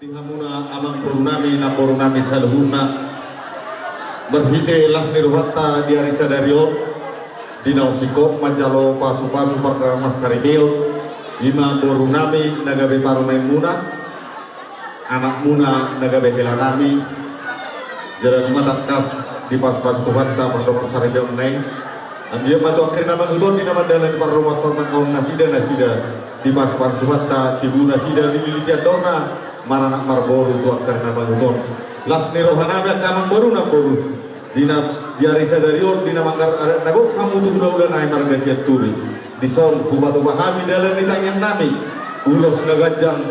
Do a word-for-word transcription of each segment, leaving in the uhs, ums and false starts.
Hamuna amangboru nami, namboru nami saluhutna. Marhite las ni rohanta di ari sadari on, di naung singkop manjalo pasupasu pardongansaripeon, i ma boru nami na gabe parumaenmuna, anakmuna na gabe hela nami, jala nunga tangkas dipasupasu Tuhanta pardongansaripeonna i. Anggiat ma tu angka na manguton i na mandalani parrumasan mangkaon nasida, nasida dipasupasu Tuhanta, tibu nasida dililiti andona maranak marboru tu angka na manguton. Las ni roha nami angka amangboru, namboru, di na, di ari sadari on, di na manggar adat na gok hamu tu hulahula nai marga Sianturi. Dison hupatupa hami dalan ni tangiang nami, ulos na ganjang,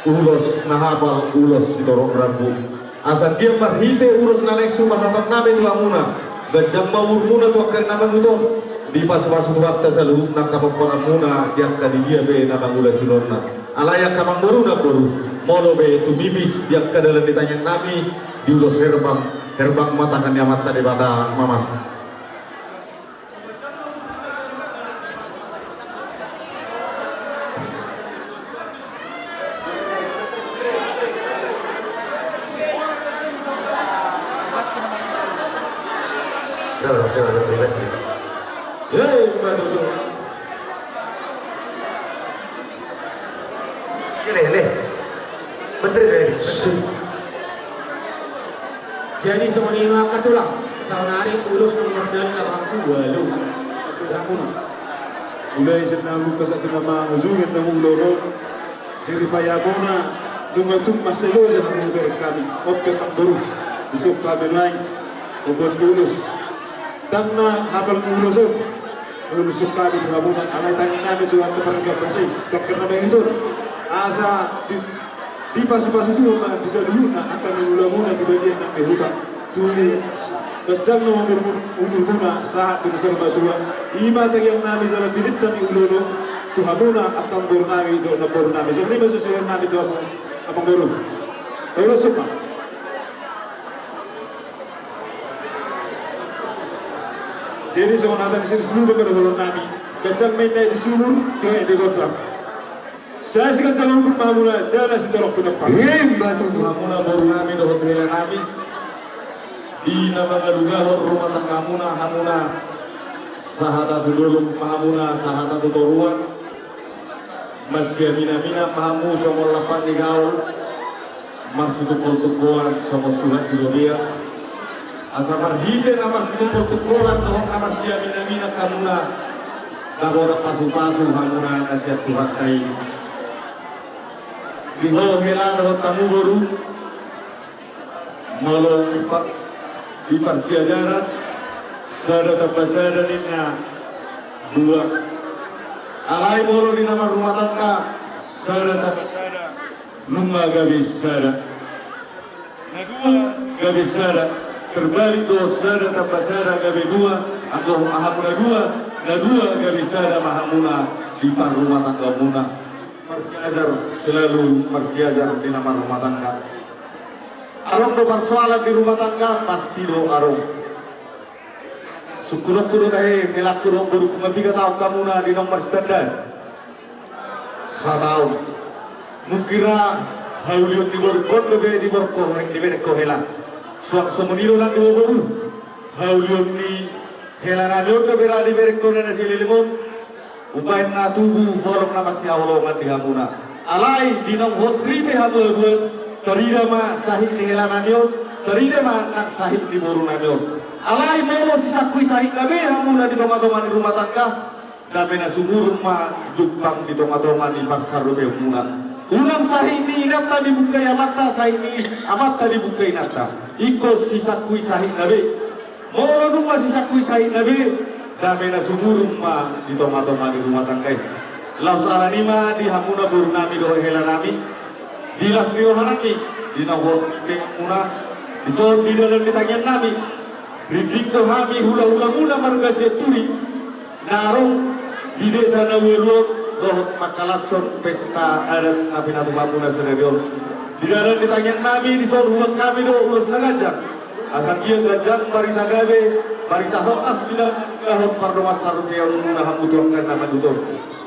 ulos na hapal, ulos sitorop rambu. Asa anggiat marhite ulos na naeng hupasahaton nami tu hamuna, ganjang ma umurmuna tu angka na manguton, dipasupasu Tuhanta saluhutna angka pomparanmuna di angka di dia pe na mangula siulaonna. Alai angka amangboru, namboru, molo be tumipis di angka dalan ni tangiang nami, di ulos herbang, herbang ma tangan ni Amanta Debata mamasa. Sabar, sabar, bantri, bantri. Hei, ma tutu. Ele, ele. Bantri, ele. Jadi songon i ma angka tulang, saonari ulos nomor dua na rohangku ualu. Putrangku. Mulai sian na mamungka sahat tu na mangujungi na mangula ro. Jadi paiamuna nunga tung mansai loja hamu bereng hami. Oke, amangboru. Dison hami nuaeng mambuat ulos. Ndang na hapal ni ulos on. Ulos on hami tu hamuna, alai tangi nami tu angka parhata basa i, tu angka na mangihuthon. Asa di, dipasupasu Tuhan ma di saluhutna angka ni ulaonmuna di bagian nang di huta. Tu ganjang na umur, umurmuna sahat tu na saur matua. I ma tangiang nami jala pinangido nami ulos on tu hamuna angka amangboru nami dohot namboru nami. Songon i ma sisean nami tu hamu amangboru. Ulos on ma. Jadi songon hata ni sisean nami, ganjang ma inna di sumur, tua di gondang. Sai siganjang umur ma hamuna jala sitorop pinompar. Ima tutu. Hamuna boru nami dohot hela nami, di na mangalugahon rumah tanggamuna, hamuna sahata tu dolok ma hamuna, sahata tu toruan. Marsiaminaminan ma hamu songon lampak ni gaol, marsitungkoltungkolan songon suhat di robean. Asa marhite na marsitungkoltungkolan dohot na marsiaminaminan hamuna, dapotan pasupasu hamuna na sian Tuhanta i. Di ho hela dohot hamu boru, molo di pa-, di parsiajaran, sada tambah sada ninna dua. Alai molo di na marrumah tangga, sada tambah sada nunga gabe sada. Na dua gabe sada, terbalik do, sada tambah sada gabe dua. Anggo hamuna dua, na dua gabe sada ma hamuna di parrumah tanggamuna. Marsiajar, selalu marsiajar di na marrumah tangga. Adong do parsoalan di rumah tangga, pasti do adong. Sungkunonku do tahe, helangku dohot borungku, nga piga taon hamuna di naung marsitandaan? Sataon. Mungkin ra haulion ni borungkon dope dibereng ho, dibereng ho hela. Suang songon i do nang di ho boru. Haulion ni hela nami on dope ra dibereng ho na saleleng on. Umbahen na tubu holong na marsihaholongan di hamuna. Alai di naung hot ripe hamu haduan, tarida ma sahit ni hela nami on, tarida ma nang sahit ni boru nami on. Alai molo sisangkui sahitna be hamuna di tongatonga ni rumah tangga, dame na sumurung ma jumpang di tongatonga ni parsarupeonmuna. Unang sahit ni inanta dibungka i amanta, sahit ni amanta dibungka i inanta. Ingkon sisangkui sahitna be. Molo nunga sisangkui sahitna be, dame na sumurung ma di tongatonga ni rumah tangga i. Laos alani i ma di hamuna boru nami dohot hela nami, di las ni roha nami, di na huhut pe hamuna, dison di dalan ni tangiang nami, ringgit do hami hulahulamuna marga Sianturi na adong di desa na ualu on, dohot mangkalashon pesta adat na pinatupa muna sadari on. Di dalan ni tangiang nami dison hubahen hami do ulos na ganjang. Asa anggiat ganjang barita gabe, barita horas di na dohot pardongan sarupeon muna hamu tu angka na mangihuthon.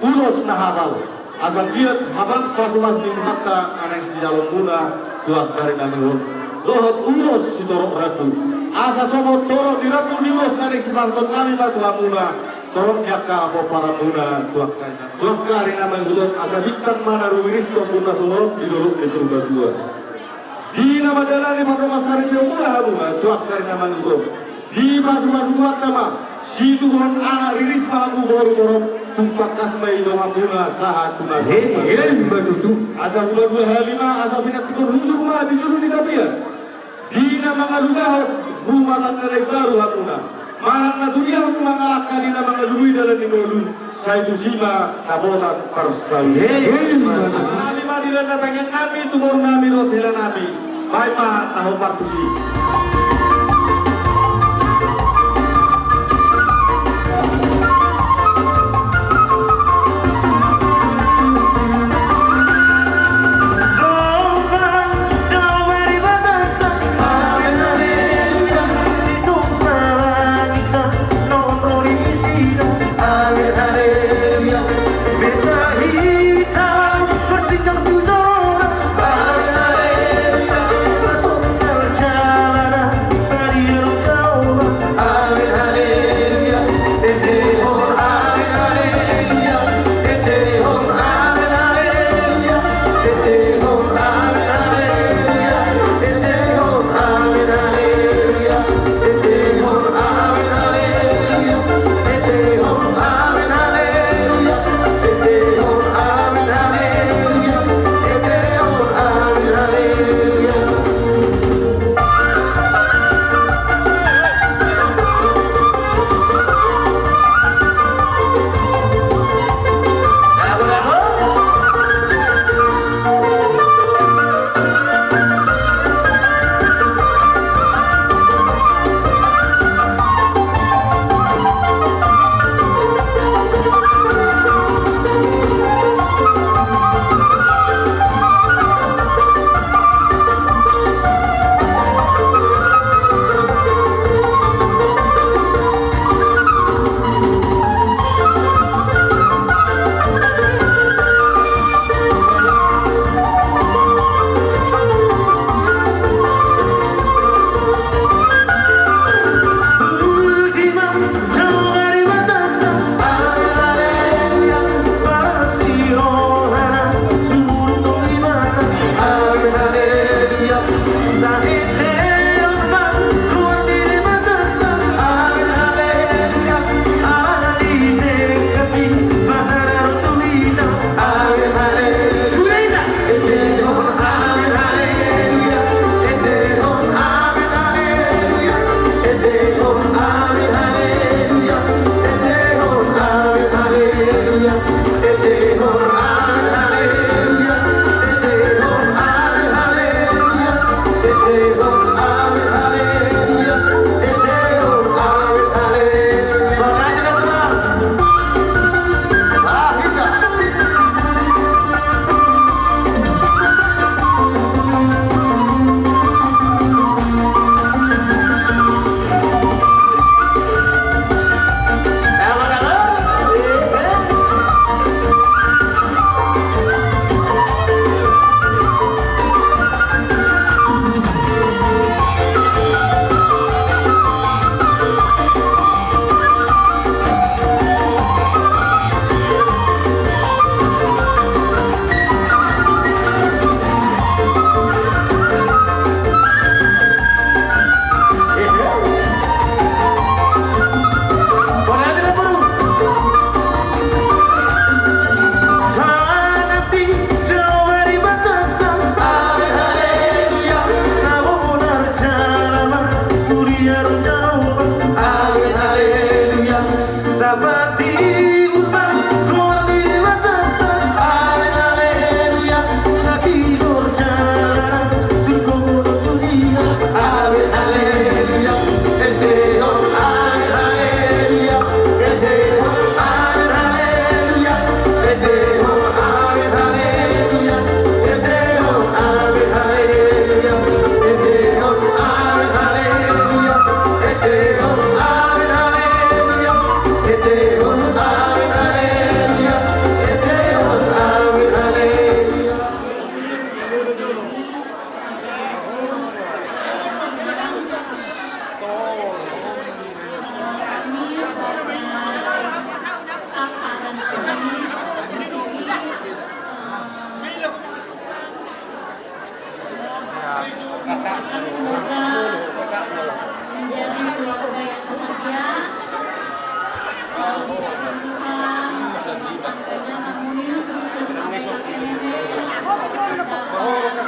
Ulos na hapal. Asa anggiat hapal pasupasu ni Tuhanta na naeng sijaloon muna tu angka ari na mangihut. Dohot ulos sitorop rambu. Asa songon torop ni rambu ni ulos na naeng sipasahaton nami ma tu hamuna, torop ni angka pomparanmuna tu angka ari na, tu angka ari na mangihut on, asa bintang ma na rumiris tu ombun na sumorop di dolok ni Purbatua. Di na mandalani pardongansaripeonmuna hamuna tu angka ari na mangihut on, dipasupasu Tuhanta ma situbuhon anak, riris ma hamu boru torop, tung tangkas ma i donganmuna sahat tu na sahat. Emma tutu. Asa hupaduahali ma, asa pinantikhon hujur ma di julu ni tapian. Di na mangalugahon rumah tangga na imbaru hamuna, manang na tudia hamu mangalangka di na mangalului dalan ni ngolu, sai tusi ma dapotan parsaoran. Emma tutu. Alani ma di lan na tangiang nami tu boru nami dohot hela nami. Baen ma na hombar tusi.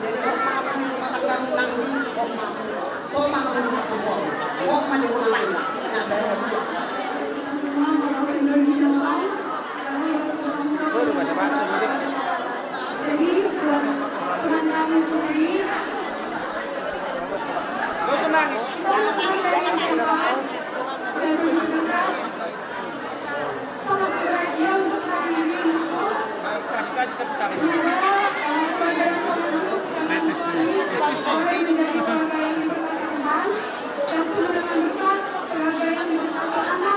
Jadi, hok ma hamu di rumah tangga nang di hok ma hamu. So ma hamu di rumah kosong. Hok ma di rumah tangga. Nah, baru dua. Jadi, buat teman-teman, kita akan dari S M A, dan juga sangat berbahagia untuk hari ini, untuk semoga, eh, keluarga yang kau bentuk dengan suami, boleh menjadi keluarga yang diberkati Tuhan, yang penuh dengan berkat, keluarga yang berkat anak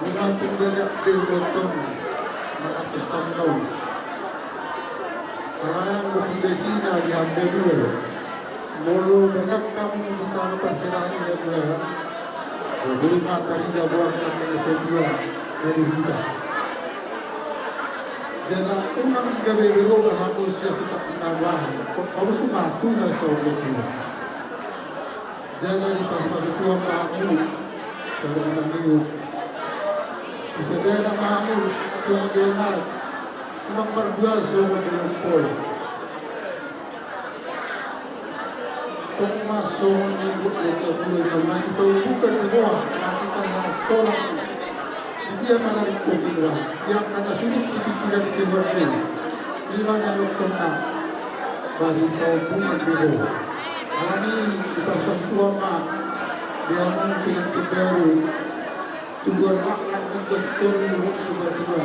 Unang pung banyak be botom mangatus tamu naung. Alai anggo pidasina di hamba dua do. Molo bagak hamu di tano parserahan i, hamba, boi ma tarida goarna tano satua na di huta. Jala unang gabe berobah hamu sian sikap na bahen. Parusu ma tu na saur matua. Jala dipasupasu Tuhan ma hamu, saur matua. Disadana ma hamu songon denggan, unang mardua songon denggan pola. Tong ma songon ni buku ni buku ni masih tahu bukan di bawah, masih tanya solat. Dia mana di kopi lah, dia karena sulit si pikiran keluarga ini. Di mana di waktu na masih tahu bukan di bawah. Alani dipasupasu Tuhan ma, dia mau pengantin baru. Tubuan laklak nang tubuan singkoru, tubuan tua.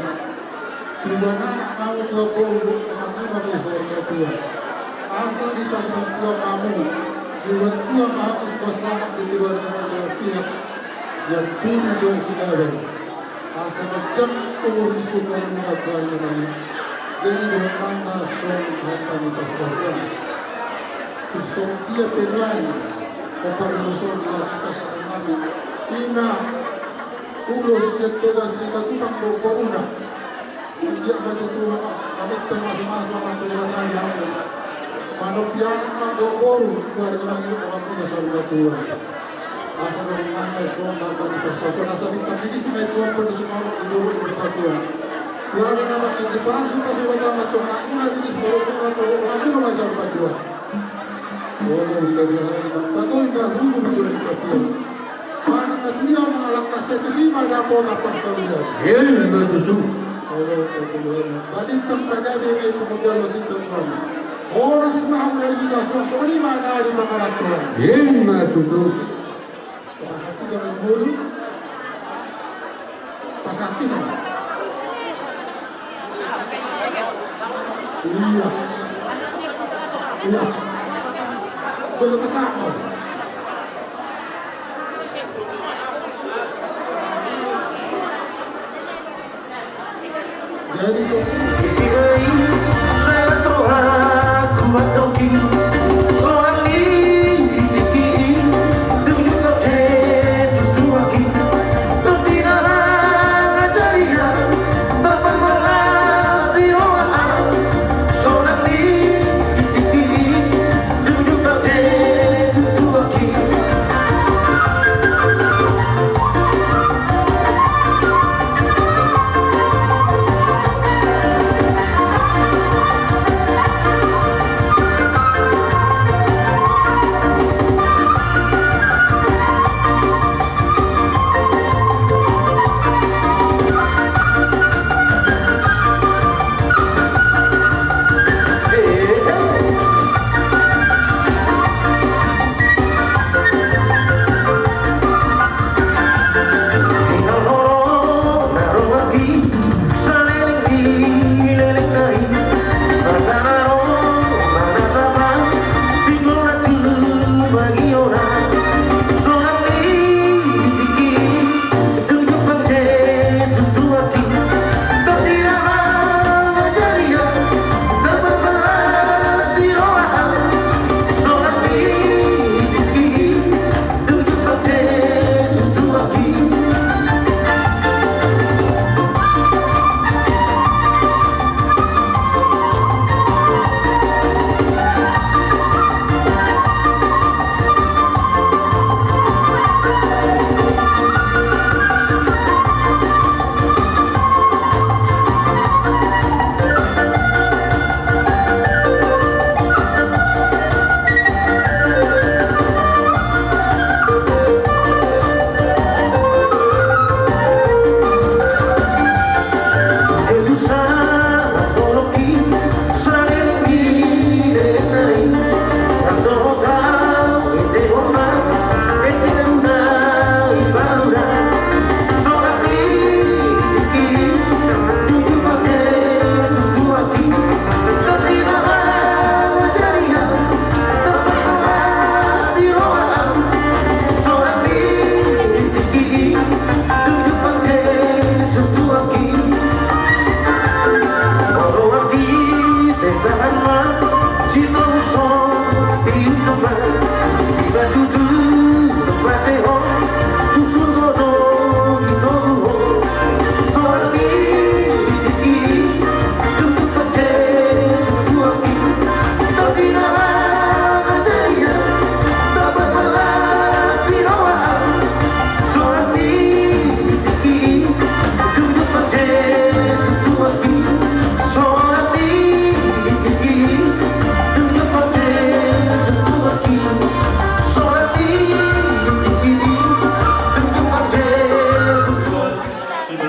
Tubuan anak ma hamu, tubuan boru, tubuan anak ma hamu saur matua. Asa dipasupasu Tuhan ma hamu, tubuan tua ma hamu, selamat di tubuan anak belah pihak. Sian turu dohot sidaban. Asa na jam umur istukan muna Tuhan menang. Jadi dohot nang na songon hata ni pasupasu Tuhan. Songon dia pe nuaeng, kompar muson na sita sadang nami. Ima ulos sian Toga Simatupang do boruna. Songon dia ma tutu, kami termasuk-masuk amat terima kasih hamu. Manopi anak ma dohot boru, keluarga mangido pengampun saur matua. Asa dohot nang na songon hata ni pasupasu Tuhan, asa bintang di disi ma i Tuhan, pande sumarok di boru di patua. Keluarga na bangkit dipasupasu Debata ma tu anak muna di disi, boru muna, boru muna ma saur matua. Olo, inda biasa, inda tago, inda hujur, hujur, inda tua. Manang na tudia mangalangka, sai tusi ma dapotan parsaulian. Ima tutu. Olo, inda tua. Balintang tagabe ma i tu mudian lo sinta tuan. Horas ma hamu dari huta, songon i ma na di pangarantoan. Ima tutu. Pasahat hita ma i tu ngolu. Pasahat hita ma. Iya. Iya. Jolo pasahat ma. Jadi so. Di tingki i, sahat rohangku mandok i, sonang ni di tingki i, dung jumpa Jesus tuak i, dung di na mangajar i, tarpambalas di roha, sonang ni di tingki i, dung jumpa Jesus tuak i.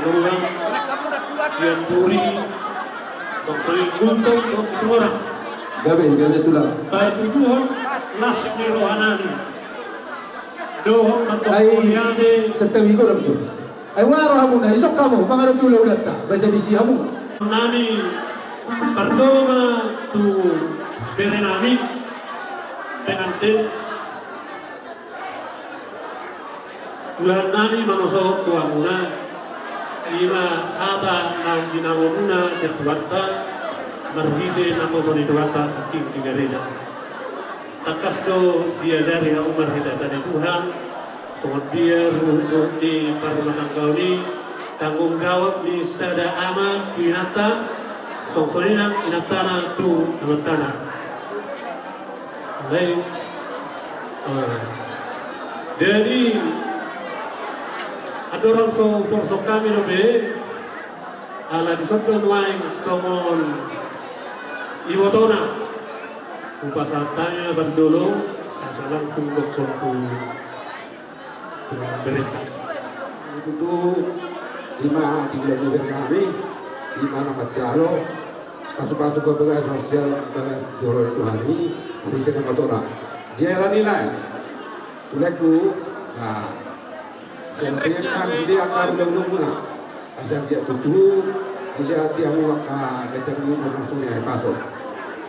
Tulang, Sianturi, Bang Pringgunto, Bang Situmorang. Gabe, gabe tulang. Baik tujuan, las ni rohanami. Dohot mantong. Ai, mauliate. Setem igo dong tu. Ai waro hamu na isok hamu mangadopi ulaulanta, basa disi hamu. Nami, pardomu ma tu bere nami, pengantin. Tulang nami manosohot tu hamuna, ima hata na jinangomuna sian Tuhanta, marhite naposo ni Tuhanta nangkin di gareja. Tangkas do diajari hamu marhite hata ni Tuhan, songon dia ruhut ni parrumatanggaon i, tanggung jawab ni sada ama tu inanta, songon i nang inantana tu amantana. Alai. Ah. Jadi, andorang so hutorsok hami dope, ala dison do nuaeng songon ibotona. Hupasahat hami ma parjolo, asa langsung dokkon tu Tulang berita. Tutu, ima di bulan ni bere nami, ima na manjalo pasupasu parbagason sian bagas joro ni Tuhan i, marhite na matoda. Jala nilai. Tulangku, na, sian dia kan, sian dia kan, ulang-ulang muna. Asa dia tutu, dia, dia mau angka gajang ni umur langsung ni ai paso.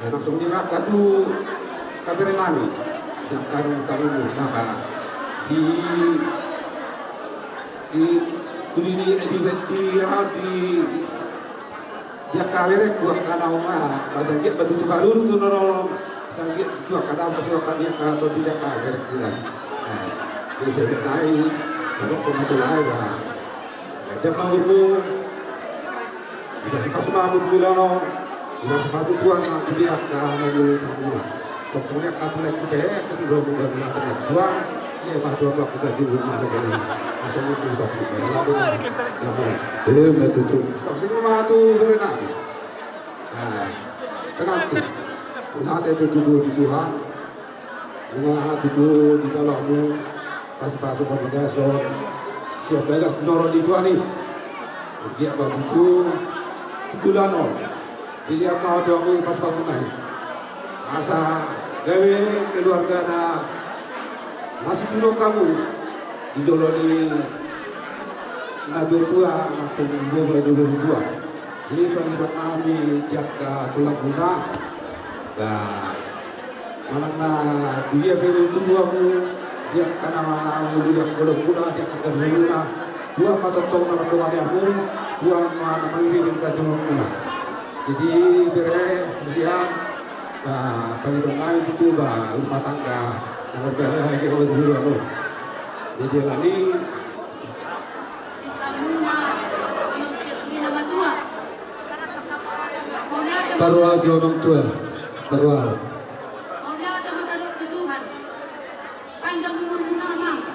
Ya, langsung ni maka tu kabere nami. Yang kanu tamu napa di, di, tu di, di, di, di, di, di angka berengku angka naung, ah, pasal dia batutu baru tu nono, pasal dia tutu angka naung masuk angka dia angka tondi angka berengku lah. Nah, dia sedang naik, kalau kau mati lah, bah. Gajang ma umurmu. Dipasupasu ma hamu tu joloan on. Dipasupasu Tuhan ma sude angka na muli tamuna. Songon i angka tulangku pe, ketua umum Bambang Laten na tuan. Ia ma tuan, tuan, ketua umum Bambang Laten. Langsung itu, tuan, Bambang Laten. Ia mulai. Ia ma tutu. Songon i ma tu bere nami. Nah, pengantin. Mauliate tutu di Tuhan. Nunga tutu dijalo hamu pasupasu parbagason sian bagas joro ni Tuhan i. Anggiat ma tutu tu joloan on dilehon ma tu hamu pasupasuna i. Asa gabe keluarga na, na situtu hamu di jolo ni natuatua, na so boba di jolo ni Tuhan. Jadi, pangidoan nami di angka tulangmuna, ba, manang na dia pe tutu hamu, di angka na muli di angka tulangmuna, di angka ganup muna, Tuhan ma tongtong na mandongani hamu, Tuhan ma na mangiringi hata ni ngolumuna. Jadi, bere, kemudian, ba, pangidoan nami tutu, ba, rumah tangga na marbahagia ma di joloan on. Jadi, alani, Parroha jo amang tua. Parroha. Mauliate ma tadok tu Tuhan. Panjang umurmuna, amang.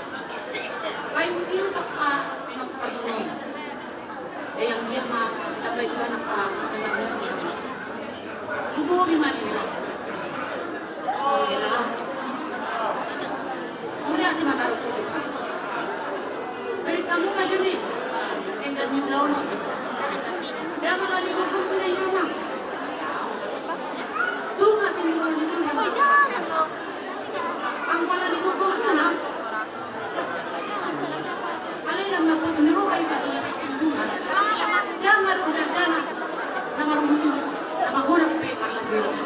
Baik uti utak, ah, amang parroha. Sayang dia ma, tambah Tuhan angka panjang umur. Lumobi ma dia. Ela. Mauliate ma tadok tu Tuhan. Bere hamu ma jo ni denggan ni ulaon on. Ndang ala ni gogo tu na i, amang. Tung asi ni roha ni Tuhan. Anggo ala ni gogo tu na. Alai ndang marpos ni roha hita tu, tu Tuhan. Ndang adong dangdang na marhutut, na magodang pe marlas ni roha.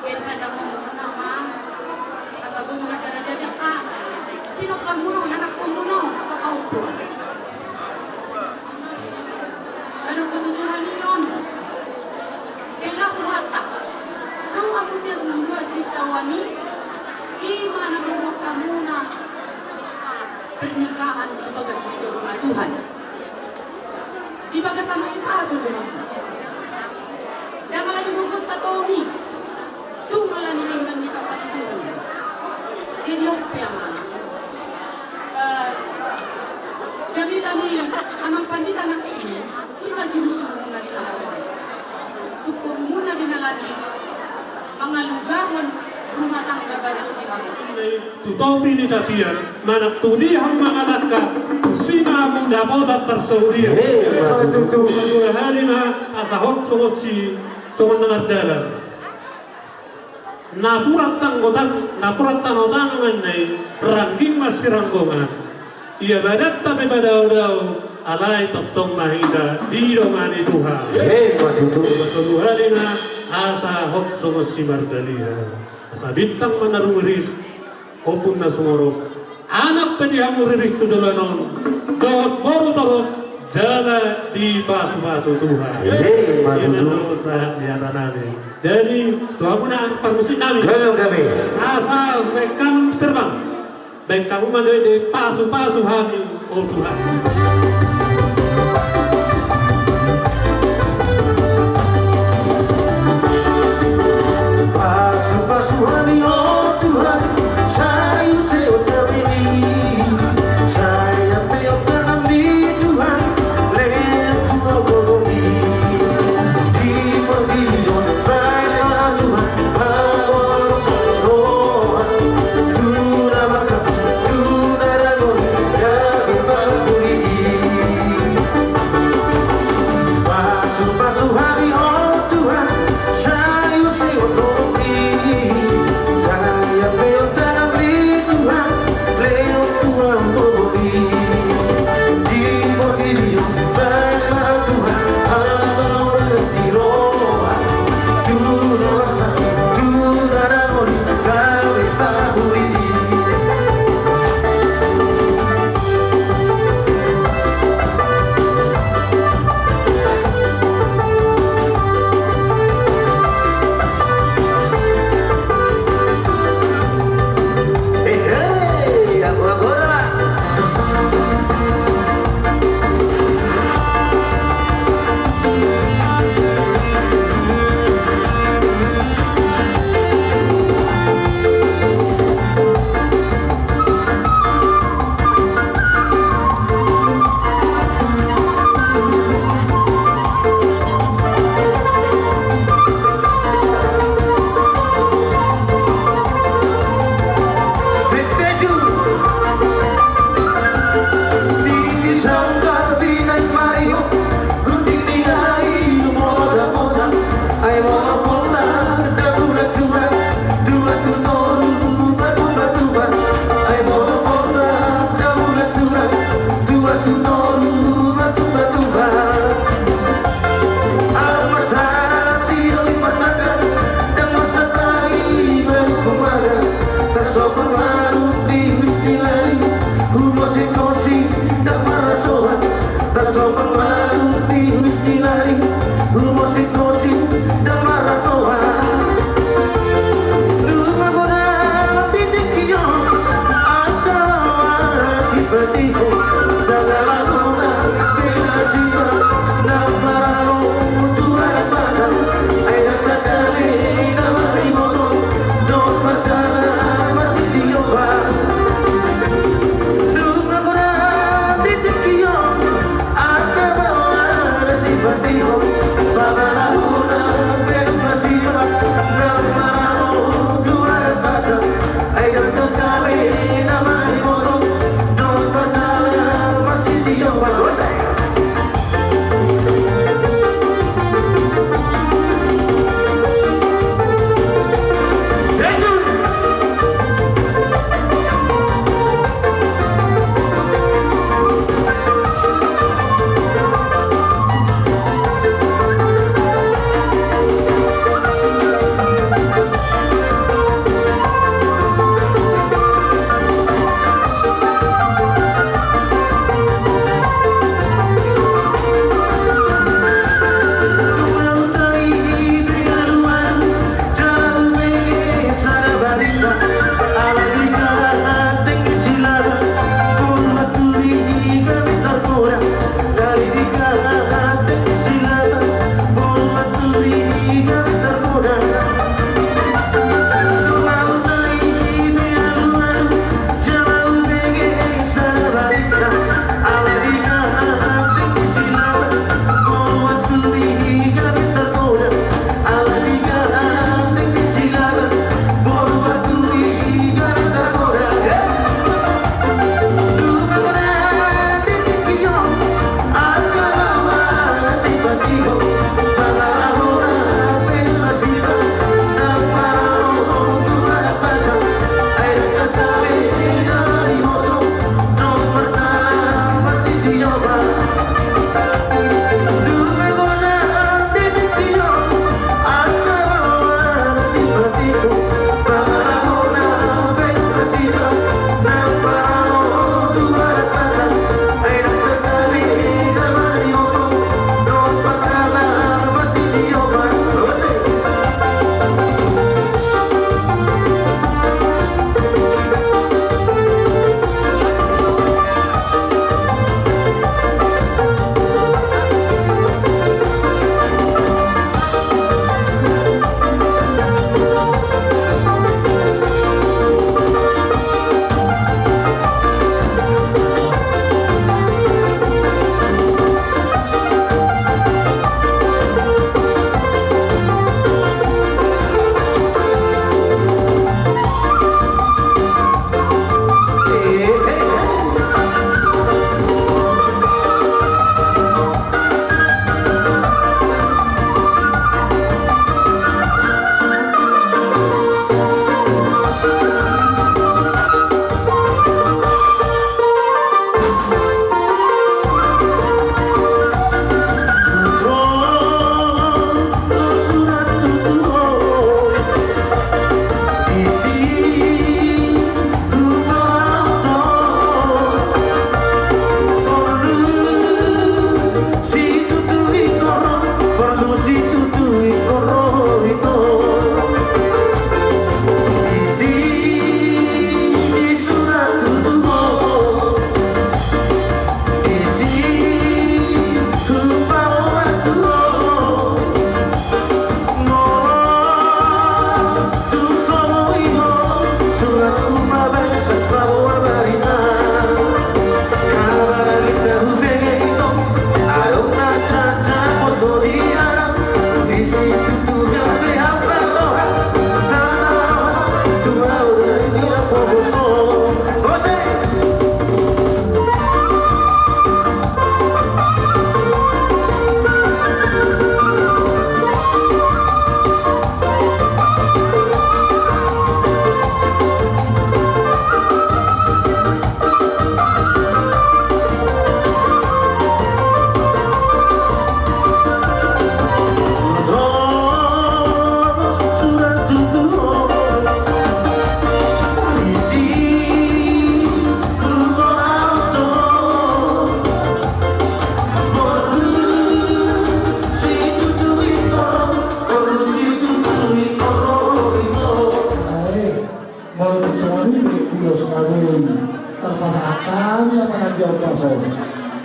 Jadi, panjang umurmuna, amang. Asa boi mangajar-ajari angka pinomparmuna on, anakkonmuna on, angka pahompu. Tadok tu Tuhan i non. Silas rohanta. Roha muse dua sitahuan i. Ima na mambuat hamuna pernikahan di bagas ni joro ni Tuhan. Di bagasan i pasu do. Ndang ala ni gogo tatomi. Tung ala ni denggan ni basa ni Tuhan. Jadi on pe, amang. Eh, jamita ni amang pandita nangkin, ima suru-surumuna di na horong. Tungkongmuna di na landit. Mangalugahon rumah tangga baru di hamu. Tu topi ni tapian, manang tu dia hamu mangalangka, tusi ma hamu Dapotan parsaulian. Emma tutu. Dua hali ma asa hot songon si, songon na mardalan. Napuran tanggo tang, napuran tano tano mannai, rangging masiranggongan. Ia badanta pe padaodao, alai tongtong ma hita didongani Tuhan. Emma tutu. Dua hali ma asa hot songon si mardalihan. Asa bintang ma na rumiris, ombun na sumorop. Anak pe di hamu riris tu joloan on, dohot boru torop, jala dipasupasu Tuhan. Emma tutu. Ima do sahat ni hata nami. Jadi, tu hamu na anak parmusik nami. Gabe gabe. Asa baen hamu serbang. Baen hamu ma gabe dipasupasu hami, o Tuhan. Pasupasu hami, o Tuhan, sai use hami, sai ampe hami, Tuhan, lehon tu ahu bobi. Di portibi on, baen ma Tuhan,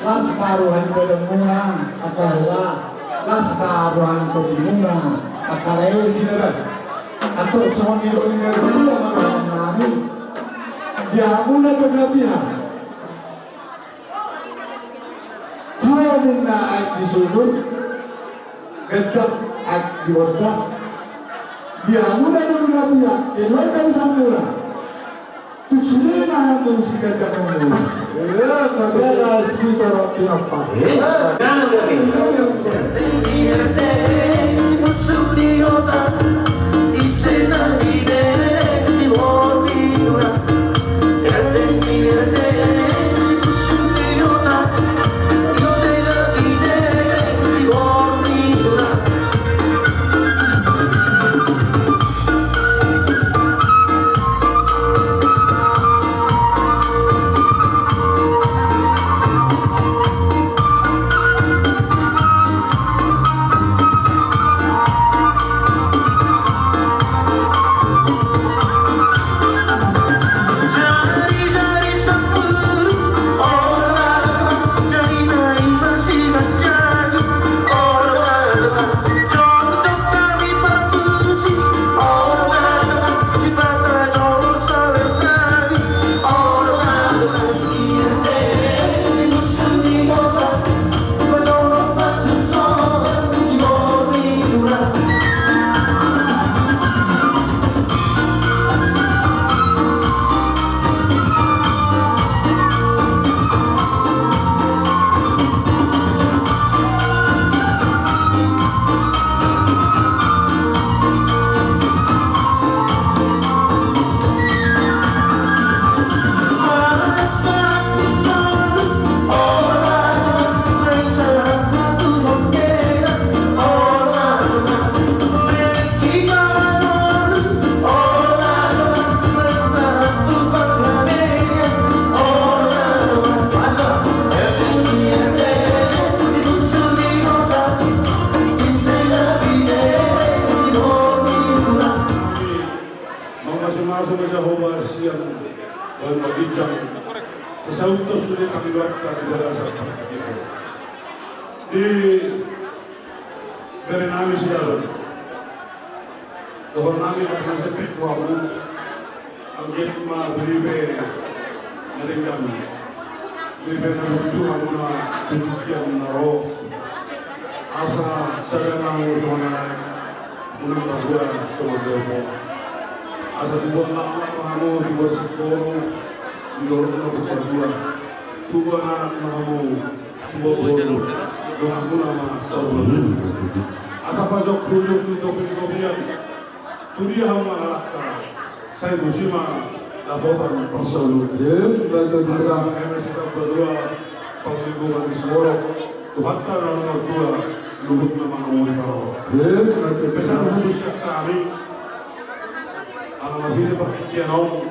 Las ma roha ni badanmuna angka hela, las ma roha ni tondimuna angka raja i. Antong songon nidok ni na hula-hula nami, di hamuna do na pia. Sua ninna aek di sumur, ganjang aek di borja. Di hamuna do na pia, di luar dari samuna. Tung sude ma hamu siganjang umur. Ia, padahal sitorop tinompa. Eh, nama kami. Mangasumasu ma Jahowa sian baen na ginjang, saut do sude pangidoanta di bagasan partingkian. Di bere nami Sidaban, dohonon nami hata na sempit tu hamu. Anggiat ma beripe na denggan, beripe na burju hamuna tu tingki na ro. Asa sada hamu songon aek, unang marhua songon dolok. Asa tubuan laklak ma hamu, tubuan singkoru di dolok na tubuan dua. Tubuan anak ma hamu, tubuan boru, donganmuna ma saur matua. Asa pajok hujur tu topi-topian. Tu dia hamu mangalangka, sai tusi ma dapotan parsaulian. Asa eme sitamba dua, panglinggoman ni siborok, Tuhanta na martua, luhutna ma hamu di parorot. Pesan khusus sian hami, ala marhite partingkian on,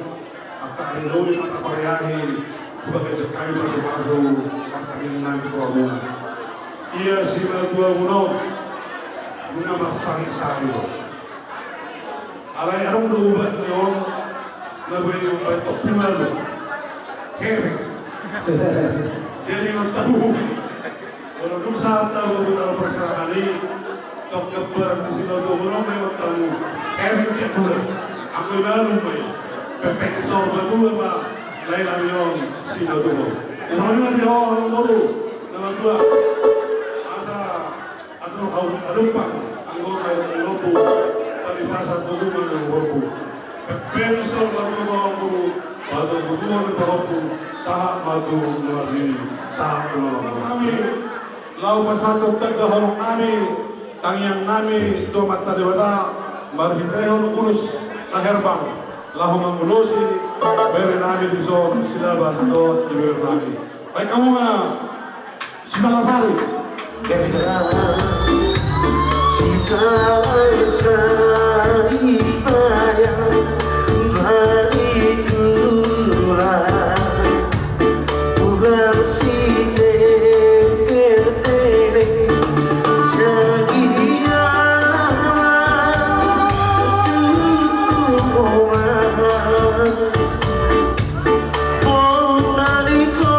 angka ari doli ma tapariahi, tu bagasan hami pasupasu, partingkian nami tu hamuna. Ia simatuamuna on, nunga marsari-sari do. Alai adong do ubat ni on, na boi mambaen tompu malu. Herek. Jadi mantap. Molo dung sahat tahu tu tano parserahan i, tong gambaran ni simatuamuna on ma i mantap. Herek ke pula. Anggo i malu ma i. Pepeng so matua ma. Lain ami on simatuamuna. Yang mana dia orang baru. Nama tua. Asa Andor hau panumpang, anggo hau ni lombu, tali pasar tu rumah ni lombu. Pepeng so lalu lombu, batu butuan ni lombu, sahat batu luar diri, sahat tu lombu. Kami, laho pasahat tanda horong nami, tangiang nami, tu Amanta Debata, marhitehon ulos na herbang, laho mangulosi, bere nami dison, Sidaban dohot di bere nami. Baik, hamu ma. Sitalasari. Sitalasari paya bani tulang. Ulang sitengker tene sagina. Bona di to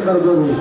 Marguru.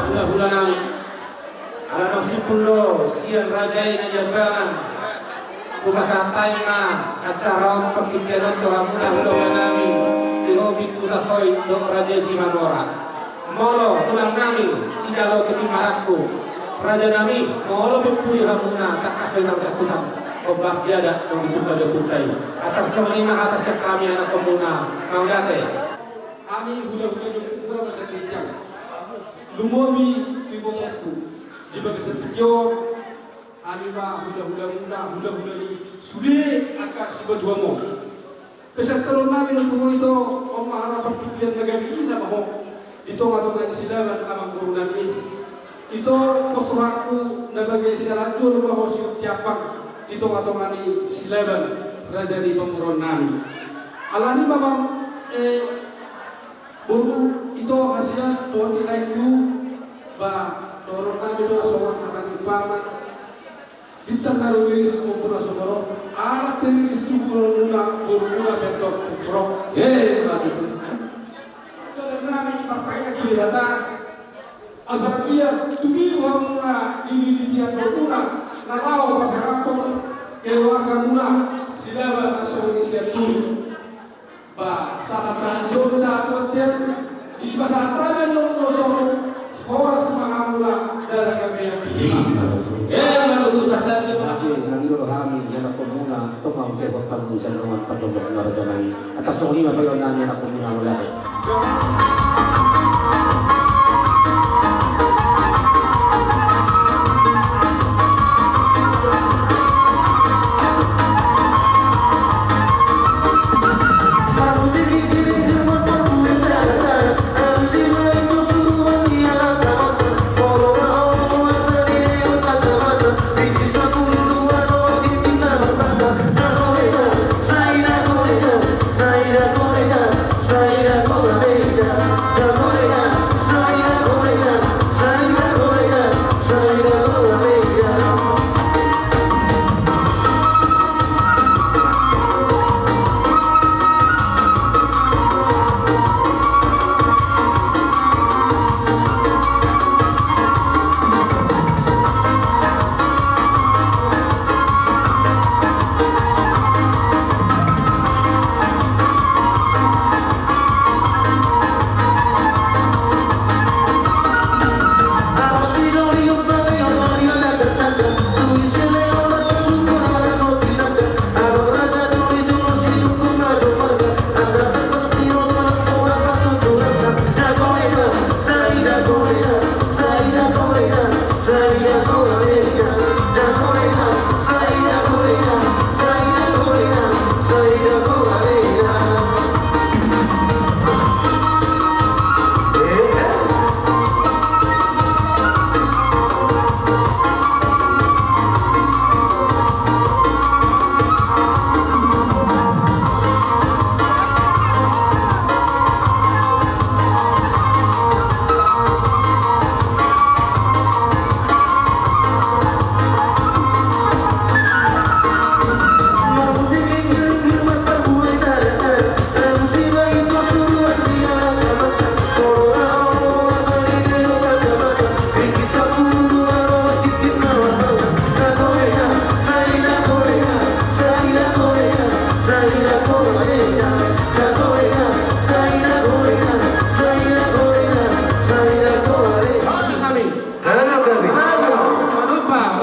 Hula-hula nami. Ala naung simpul do sian raja i na di Jambangan. Hupasahat hami ma acara on, partingkian on tu hamuna hula-hula nami, Sihombing Hutasoit dohot raja i Simanora. Molo tulang nami, sijalo tu timarangku, raja nami, molo pe pudi hamuna tangkas do hita marsantusan, hombar di adat dohot di turpuk-turpuk i. Atas songon i ma hata sian hami anakkonmuna, mauliate. Hami hula-hula ni ompunta Raja Ginjang, lumobi tu ibotongku, di bagasan tingki on, hami ma hula-hulamuna, hula-hula ni sude angka sipatuamon. Pesan tolu nami na tubu ito, on ma harapan tu dia na gabe ina ma ho di tonga-tonga ni Silaban amangboru nami. Ito pos rohangku na bagas sian lanjur ma ho siutiapang di tonga-tonga ni Silaban, raja ni pamoruon nami. Alani ma, mam, eh, boru, ito hasian, boru ni laengku, ba, dohonon nami do songon hata ni paman. Bintang na rumiris, ombun na sumorop, anak riris tu borumuna, borumuna pe antong tumorop. Emma tutu. Dohonon nami martangiang tu Debata. Asa dia tumibu hamuna di, di, di tiap borumuna, na laho pasahathon keluargamuna, Silaban na songon i sian dulu. Ba, sahat-sahat dison sahat tu bontean, dipasahat hami annon do songon horas ma hamuna jala gabe. Emma tutu. Emma tutu, sahat tu bontean. Nang i do hami anakkonmuna, tong ma muse hot hamu sian dongan parjolo na raja nami. Atas songon i ma paidua nami anakkonmuna, mauliate.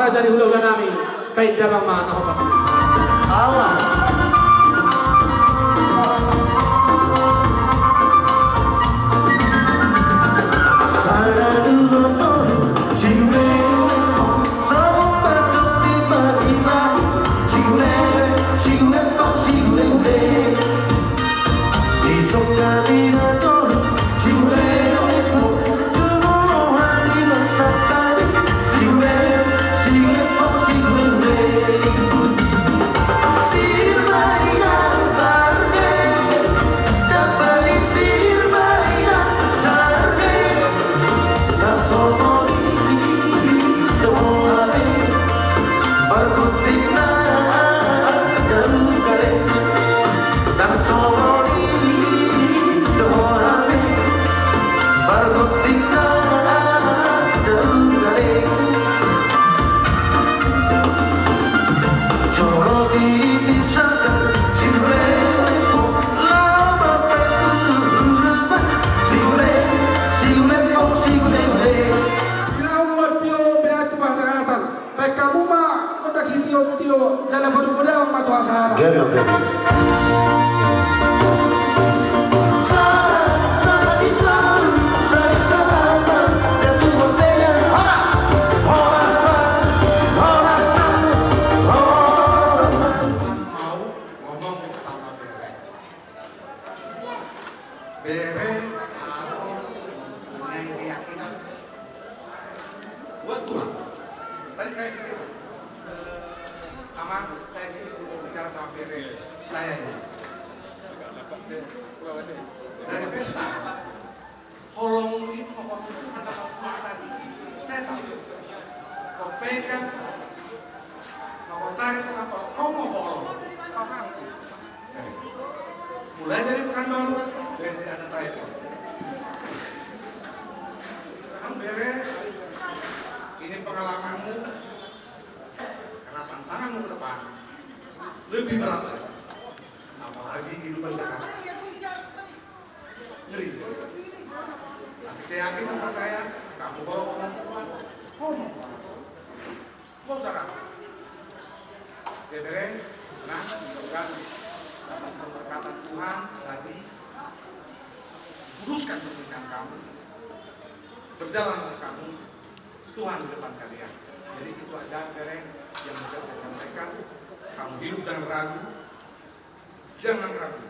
Raja ni hulahula nami. Baen damang ma na hombar. Awa. Baen hamu ma gondang sitio-tio jala padomu damang ma tu hasahatan. Gabe, gabe. Mau ngomong sama bere. Bere harus mempunyai keyakinan. Buat Tuhan. Tadi saya sendiri. Sama, saya sendiri mau bicara sama bere. Saya ini. Dari pesta. Holong itu mau kau tunjukkan sama Tuhan tadi. Saya tahu. Kau pegang. Mau kau tarik sama kau. Kau mau holong. Kau ngaku. Mulai dari Pekanbaru, saya tidak ada telepon. Kan bere, ini pengalamanmu, karena tantanganmu ke depan lebih berat lagi. Apalagi kehidupan Jakarta. Ngeri. Tapi saya yakin dan percaya, kamu bawa kemampuan. Ngomong. Gak usah ragu. Oke, bere, tenang, mudah-mudahan atas keberkatan Tuhan tadi kuduskan pernikahan kamu, berjalan kamu, Tuhan di depan kalian. Jadi itu aja, bere, yang bisa saya sampaikan. Kamu hidup jangan ragu, jangan ragu.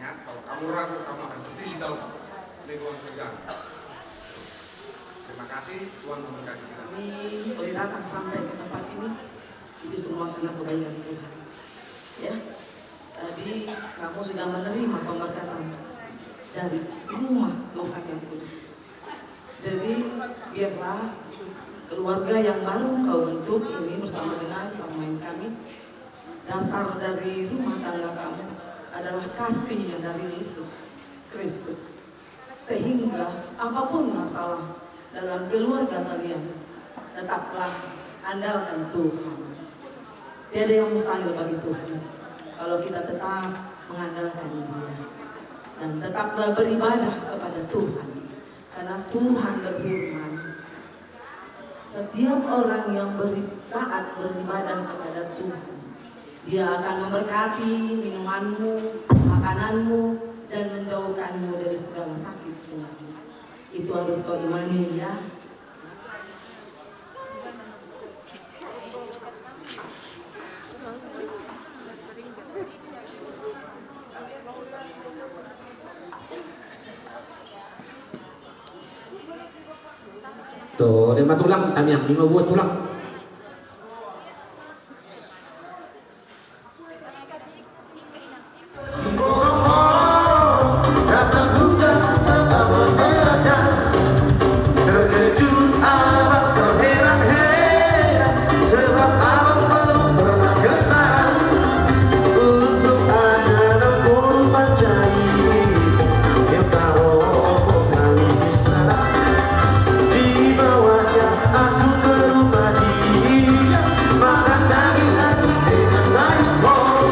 Ingat, kalau kamu ragu, kamu akan tersisih dalam lingkungan kerja. Terima kasih, Tuhan memberkati kita. Kami boleh datang sampai ke tempat ini, itu semua karena kebaikan Tuhan. Ya, tadi kamu sudah menerima pemberkatan dari rumah Tuhan yang kudus. Jadi, biarlah keluarga yang baru kau bentuk ini bersama dengan pemain kami, dasar dari rumah tangga kamu adalah kasih yang dari Yesus Kristus. Sehingga apapun masalah dalam keluarga kalian, tetaplah andalkan Tuhan. Tiada yang mustahil bagi Tuhan kalau kita tetap mengandalkan Dia. Dan tetaplah beribadah kepada Tuhan. Karena Tuhan berfirman, setiap orang yang beri-, taat beribadah kepada Tuhan, Dia akan memberkati minumanmu, makananmu, dan menjauhkanmu dari segala sakit penyakit. Itu harus kau imani, ya. Ode ma tulang, tamiang, ima buat tulang. Terkejut abang, terheran-heran, sebab abang belum pernah ke sana. Untung ada nang boru panca i, yang tahu kami di sana. Dibawanya aku ke rumah dia, makan daging anjing dengan sayur kol.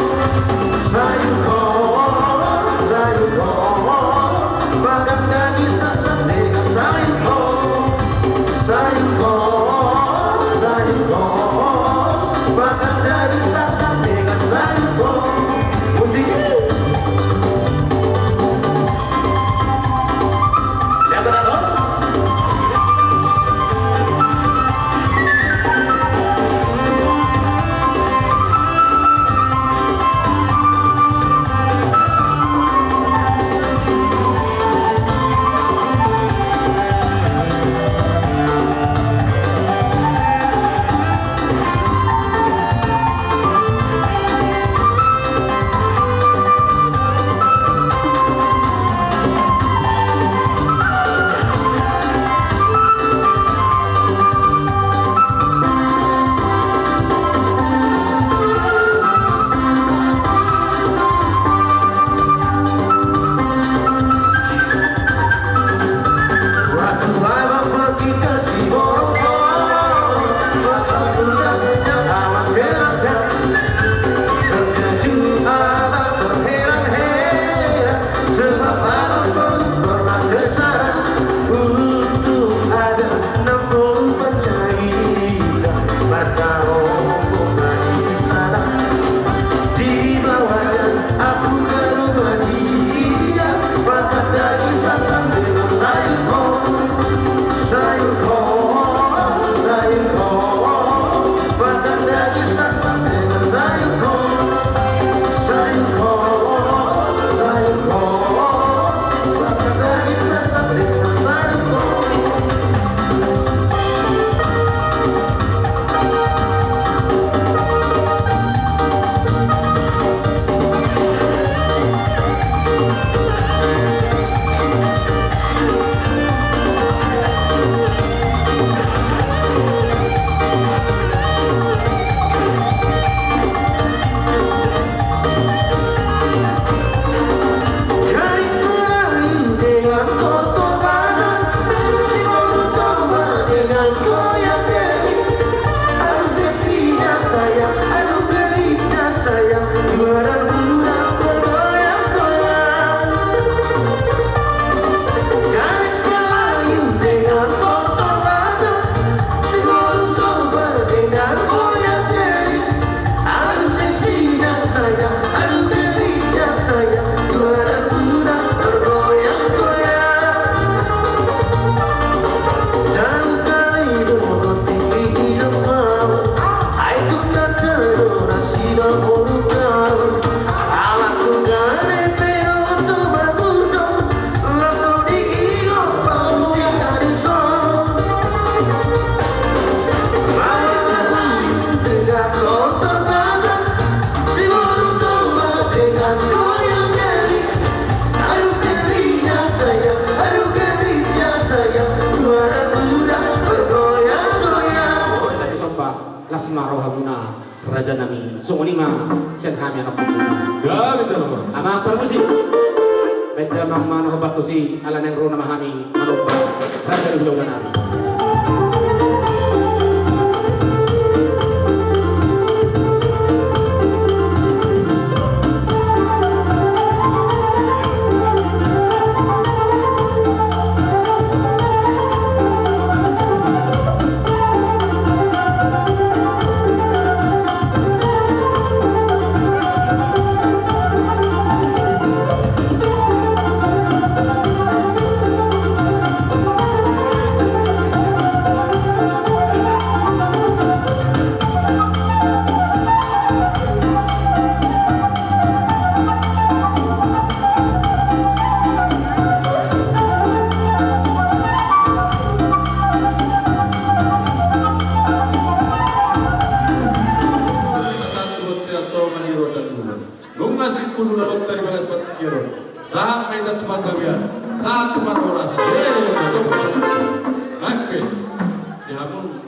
Sayur kol, sayur kol, makan daging sasak dengan sayur kol. Sayur kol, sayur kol, makan daging sasak dengan sayur kol. Musik. Sebab abang belum pernah ke sana. Untung ada nang boru panca i, martaronggo kami di sana. Dibawanya aku ke rumah dia, makan daging sasak dengan sayur kol. Sayur kol, sayur kol, makan daging sasak dengan sayur kol. Sayur kol, sayur kol, makan daging sasak dengan sayur kol. Gadis Melayu dengan tortor Batak, si boru Toba dengan koyak deli. Aduh seksinya sayang, aduh gedenya sayang, dua dan budak bergoyang-goyang. Gadis Melayu dengan tortor Batak, si boru Toba dengan koyak deli. Aduh seksinya sayang, aduh gedenya sayang, dua dan budak bergoyang-goyang. Jauh kali dohot tingki i do au, ai tung tanda donasi do boru au. Alak tu gare pe do Toba Gurdon, langsung diingot bau sian gadis on. Baru selain dengan tortor Batak, si boru Toba dengan koyak deli. Aduh seksinya sayang, aduh gedenya sayang, dua dan budak bergoyang-goyang. Las ma rohamuna, raja nami. Songon i ma sian hami anak bungkuna. Gabe dalam. Amang parmusik. Baen damang ma na hombar tusi, ala naeng ro nama hami manomba raja ni hulahula nami. Sahat ma hita tu panggabean, sahat tu parhorasan. Oke. Di hamu.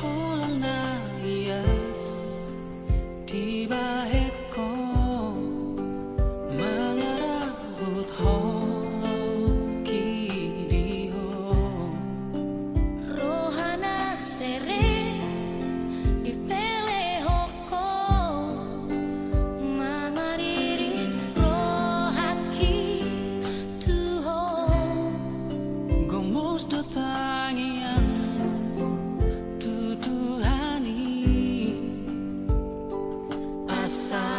Holong na ias dibahen ho, mangarahut holong i di ho. Roha na serep dipelehon ho, mangariri rohangki tu ho. Gomos do tangiangmu tu Tuhan i, asa